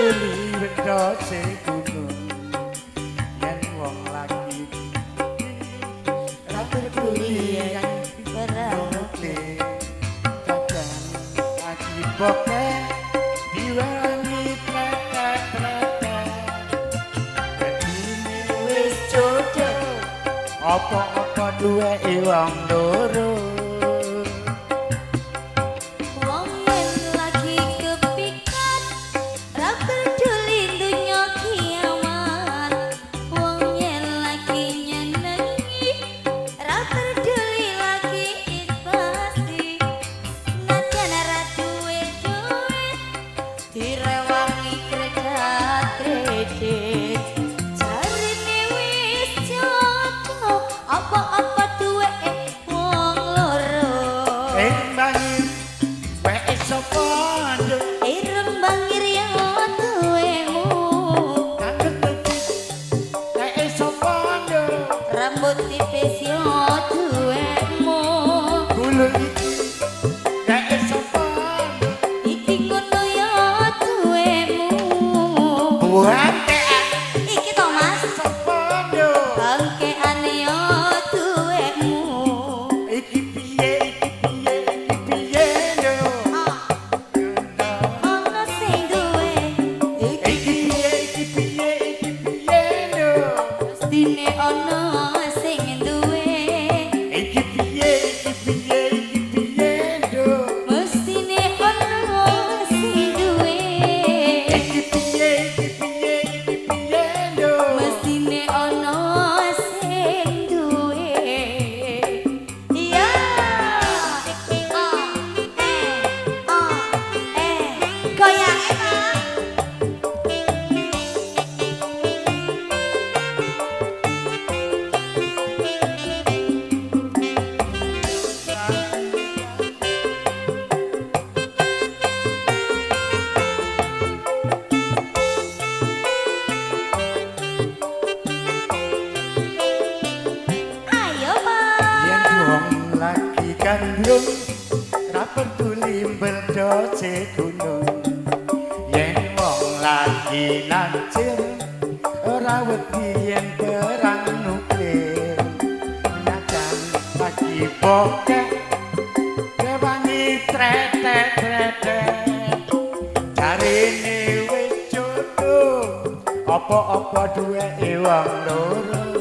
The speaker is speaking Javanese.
peduli wedhose gunung. Yen wong lagi ra peduli yen perang nuklir. Kadang lagi bokeh diwangi tretet-tretet. Dadine wis jodoh, apa-apa duweke wong loro. Wong yen lagi kepikat ra peduli dunya kiamat. Wong yen lagi nyenengi ra peduli lagi invasi. Najan ra duwe duit direwangi kredit kredit. Jarine wis jodoh, apa-apa duweke wong loro. Ing bangir weke sapa nduk? Ireng bangir ya duwemu. Kangen tipis weke sapa nduk? Rambut tipis ya duwemu. Gulu iki weke sapa nduk? Iki ngono ya duwemu. Buantekan Iki to, Mas. sapa nduk? Bangkean ya duwemu. Iki piye, iki piye, iki piye nduk? Ono sing duwe iki. Iki piye, iki piye, iki piye nduk? Mestine ono sing duwe. Iki piye, iki piye, iki piye nduk? Mestine ono sing duwe. Iki piye, iki piye, iki piye nduk? Mestine ono sing duwe. Iya. A E A E. Goyang, Pak. Ayo, Pak. Yen wong lagi gandrung ra peduli mbedose gunung. Yen wong lagi nancir ora wedi yen perang nuklir. Najan lagi bokeh rewangi tretet-tretet. Jarine wis jodoh, apa-apa duweke wong loro.